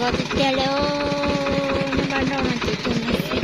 Tiag tiag li, npaj nroj no ces tiag li.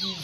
Nov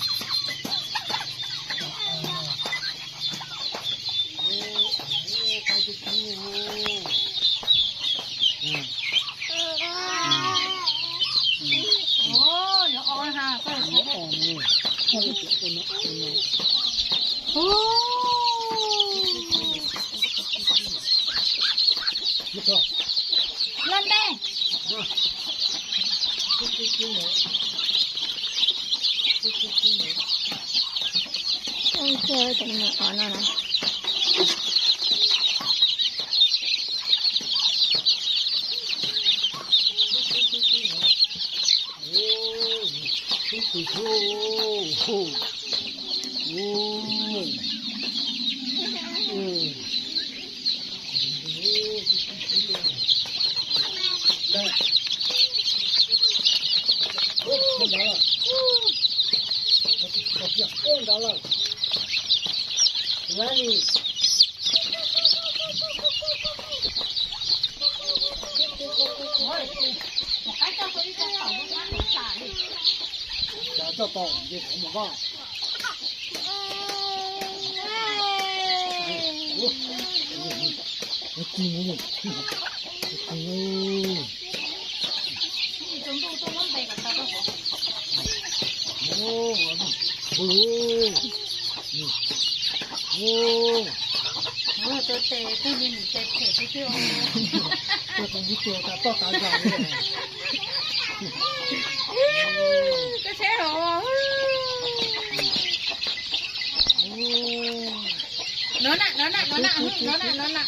na, nov na, nov na, nov na, nov na.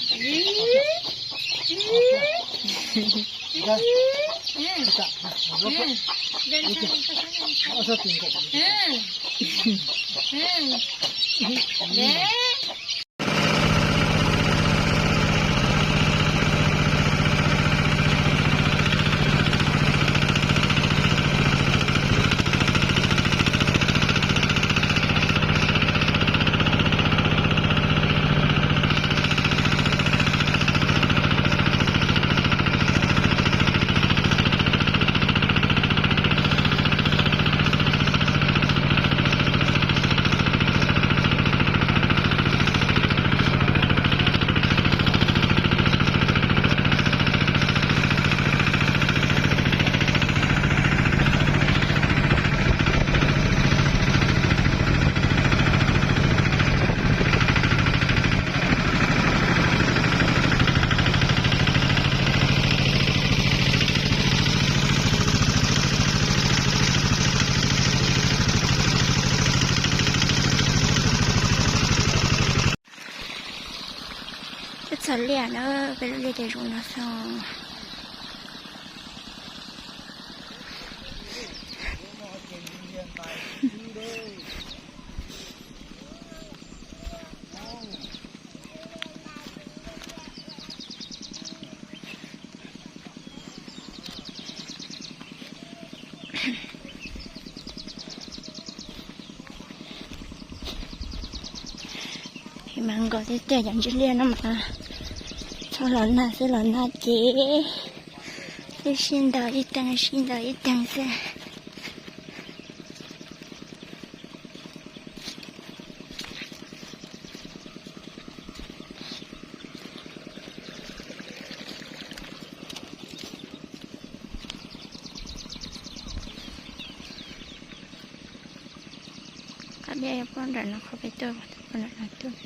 Twb txog liaj na, peb lub liaj ces zoo no xwb. Mas nkaus tiag tiag cov ntsis liaj no mas txhob los nag xwb, los nag ces twb sib ntaus ib teeg sib ntaus ib teeg xwb. Qab dej puag nram no, qhov peb tuaj puag nram no tuaj.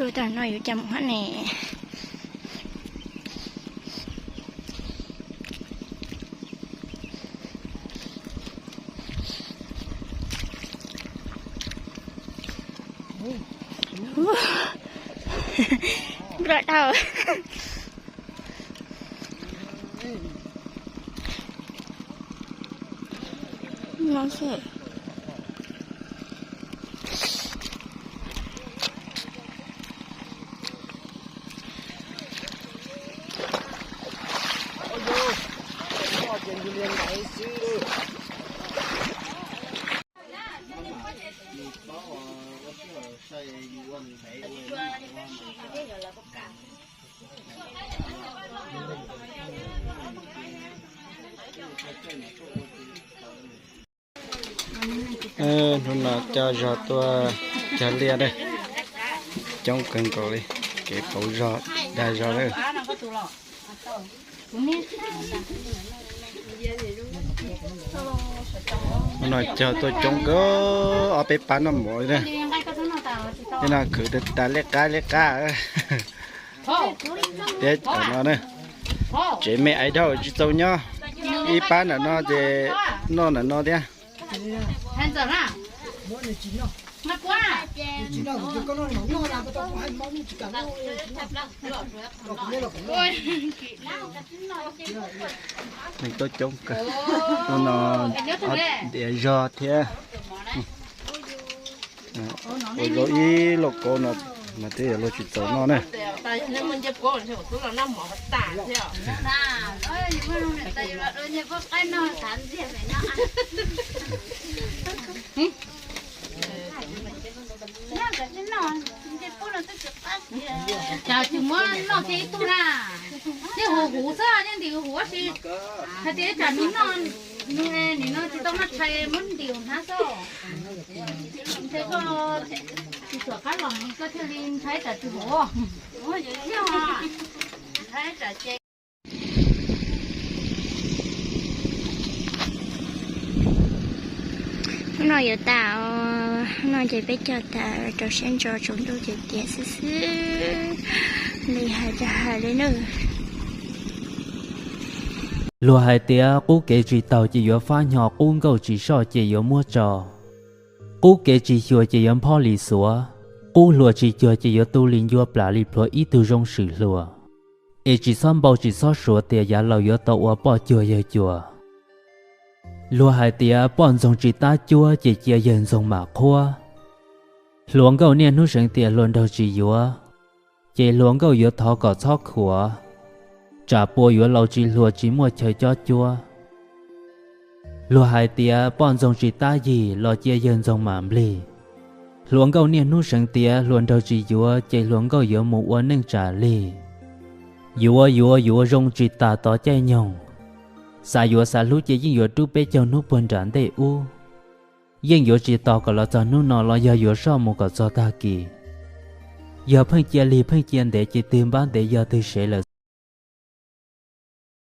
Luaj tag no yuav cas mus hab ne. Nplua dhau. No xwb. Hnub no coj zog tuaj cog liaj na, coob kawg nkaus li, kev pauv zog, dag zog lawm. Hnub no cog tuaj coob kawg, ob peb pab noj mov li na. Tej no khwv tas tas liab qab liab qab. Thiab no na, tsev me aiv dhau tsis txaus nyob, ib pab nram no ces noj nram no thiab. Neeg tuaj coob kawg, no diav zog thiab. Ua zoo ib lauj kaub no mas thiaj yuav luag tsis txaus noj na. Cas tsis muab noj kiag ib tug na? Yeej huv huv xwb, yeej ntim huv huv si. Hais tias tsam nws noj, nws nim no tsis tau noj tshais muab ntim huv hnab xwb. Ntshe koj tsis tuam qab los koj thiaj li ntshai tsam tsis huv. Hnub no yuav tas os, hnub no ces peb cog tas rau siab ntso tsaus ntuj ces tiav xwb xwb li hais rau hais li na. Luag hais tias qub kev tsis taug ces yuav fab hnyo, qub nkauj tsis soj ces yuav muab tso, qub kev tsis xyuas ces yuav nphob li xuav, qub hluas tsis cuag ces yuav tu li ncua plam li plhuav ib tug zoo swm hluas. Es tsis txhob npau tsis txhob suav tias yav laus yuav tau ua poj cuag yawg cuas. Luag hais tias poj ntxoog tsis tab cuab ces cia yawg ntxoog mam qhuab. Hluas nkauj niaj hnub seev tias hluas nraug tsis yuav, ces hluas nkauj yuav thov kom txhob khuav, tsam puas yuav laus tsis hluas tsis muaj chaw cob cuab. Luag hais tias poj ntxoog tsis tab yig los cia yawg ntxoog mam nplig. Hluas nkauj niaj hnub seev tias hluas nraug tsis yuav ces hluas nkauj yuav mus ua neej tsam lig. Yuav yuav yuav zoo tsis tas tod caij nyoog, xav yuav xav hlub ces yeej yuav rub peb caug hnub puag nram ntej ub. Yeej yuav tsis tos kom los txog hnub no los yog yuav soj mus kom txog tag kis. Yog pheej cia lig pheej cia ntev ces twg npab ntev yog twg sev lawm.